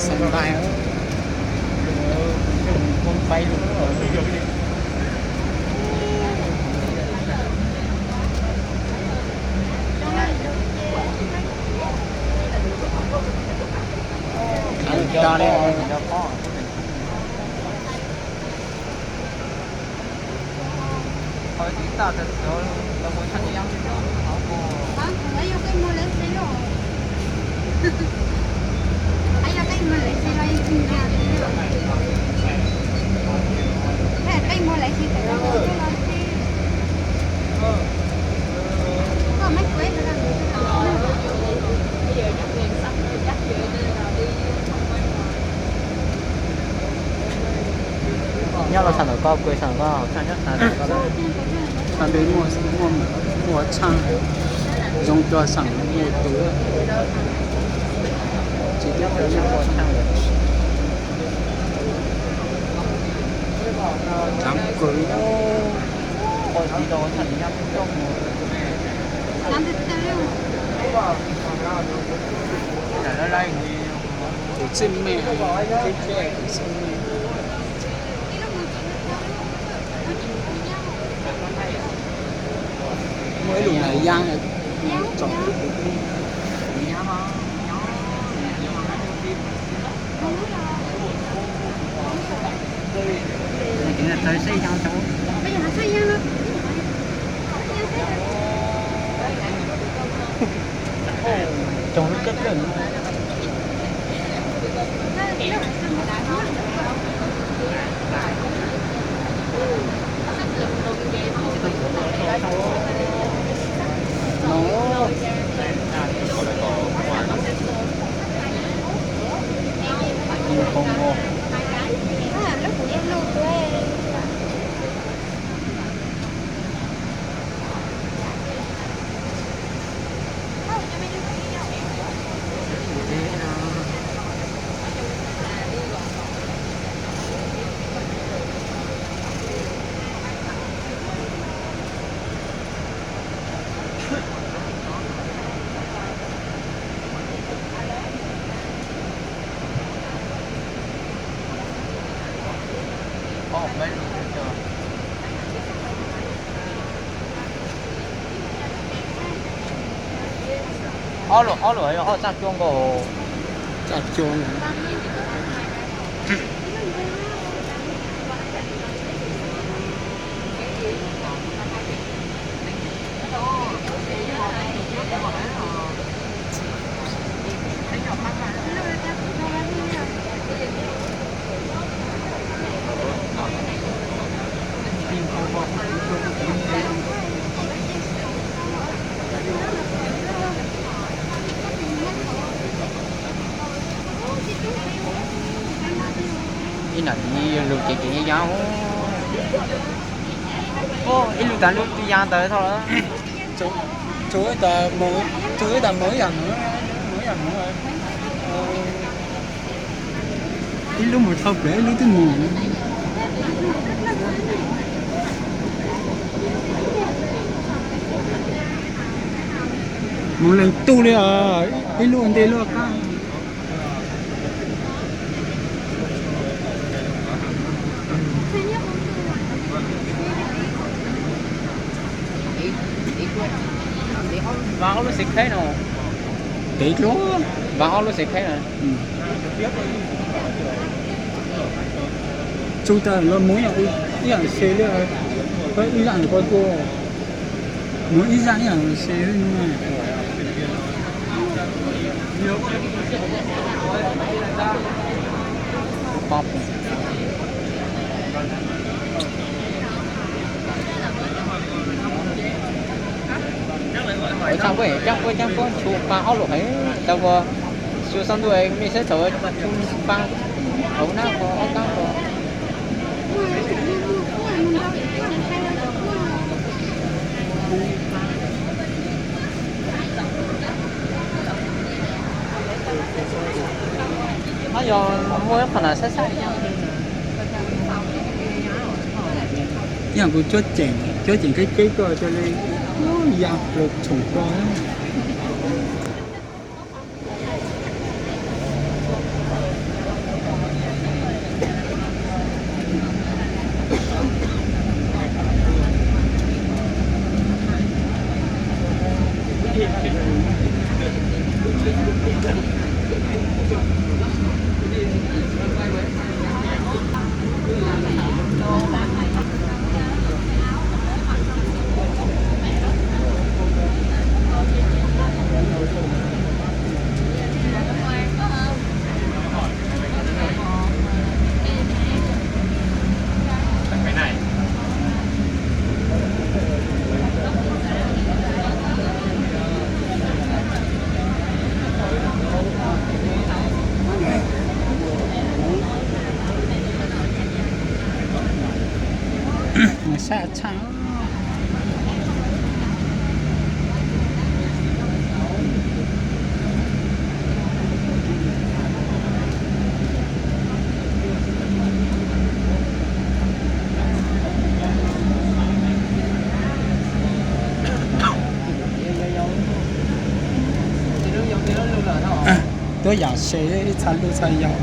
Sân bay, peb pais lus. Thaum ub, Nyob los sab ntawm koj, kuv sab ntawm koj. Sab ntawd muaj, muaj, muaj tshaj, zoo cuag xeem nyiaj tus. Tsis tias tus nyiaj ua tshaj. Cov kws, ua tsis tau tshaj li nyob peb coj mus. Tus txij me, tus txij me. Muaj ib lub nram ya, tsom. Tsoom lub kab kawm no. Ob lub, ob lub, ob txaj cua nkaus. Txaj cua. Ib nram tid lug ces ces ya ya. Ib lub tas lub twb ya ntawd thaum lawm. Tsuas ib tas mus, tsuas ib tas mus ib yam mus, mus ib yam mus. Ib lub mus txog pem ib lub twb mus. Mus leej tug li os, ib lub ua ntej lub qab. Vas ob lub xes khaib no. Tev dluab. Vas ob lub xes khaib no. Tsuas tas los mus ib yam se li, ib zaj ko tuaj, mus ib zaj ib yam se li. Ua tsaug, caab puab caab puab tshua pa ob lub heev, tau ua tshua xab ntuj mej saib thaum tshua pa hauv nab ko ob kaab ko. Nov yog muaj ib qho na saib saib. Ib yam kuv cuab ceem, cuab ceem keb keb koj ca le ya los tshoom ko. Sab tshaj. Tuaj yam se ib txha luj txha yau.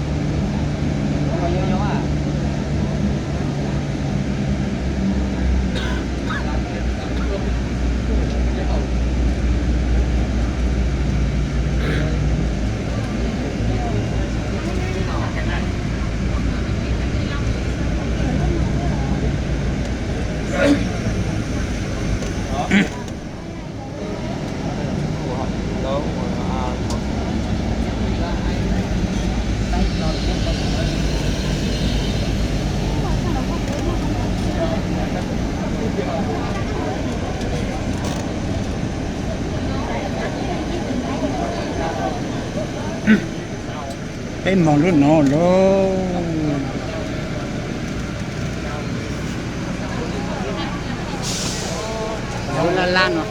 Peb moog lub no lauj. Laj laj no.